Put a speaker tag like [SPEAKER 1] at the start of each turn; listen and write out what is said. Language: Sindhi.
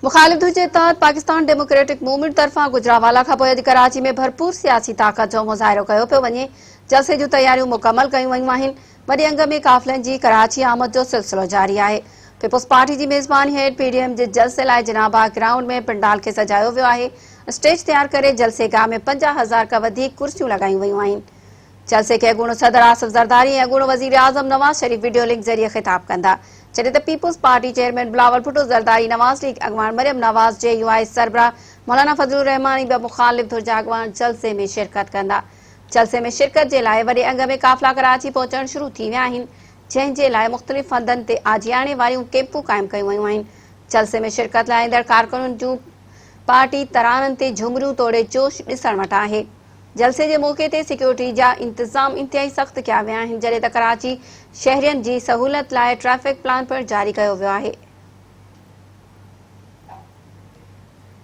[SPEAKER 1] مخالف ڌر جي اتحاد پاڪستان ڊيموڪريٽڪ موومينٽ طرفان گجرانوالا کانپوء اڄ ڪراچي ۾ ڀرپور سياسي طاقت جو مظاهرو ڪيو پيو وڃي، جلسي جون تياريون مڪمل ڪيون ويون آهن، وڏي انگ ۾ قافلن جي ڪراچي آمد جو سلسلو جاري آهي. پيپلز پارٽي جي ميزباني هيٺ پي ڊي ايم جي جلسي لاء جناح باغ گرائونڊ ۾ پنڊال کي سجايو ويو آهي، اسٽيج تيار ڪري جلسي گاهه ۾ 50,000 کان وڌيڪ ڪرسيون لڳايون ويون آهن. جلسي کي اڳوڻو صدر آصف زرداري ۽ اڳوڻو وزيراعظم نواز شريف وڊيو لنڪ ذريعي خطاب ڪندا، جڏهن ته peoples party chairman Bilawal Bhutto Zardari, Nawaz league اڳواڻ مريم نواز، جي يو آء سربراهه مولانا فضل الرحمان ۽ ٻيا مخالف ڌر جا اڳواڻ جلسي ۾ شرڪت ڪندا. جلسي ۾ شرڪت جي لاء وڏي انگ ۾ قافلا ڪراچي پهچڻ شروع ٿي ويا آهن، جنهن جي لاء مختلف هنڌن تي آجياڻي واريون ڪيمپون قائم ڪيون ويون آهن. جلسي ۾ شرڪت لاء ايندڙ ڪارڪنن جون پارٽي ترانن تي جهمريون توڙي جوش ڏسڻ وٽان آهي. جلسي جي موقعي تي سيڪيورٽي جا انتظام انتهائي سخت ڪيا ويا آهن، جڏهن ته ڪراچي شهرين جي سهولت لاء ٽريفڪ پلان پڻ جاري ڪيو ويو آهي.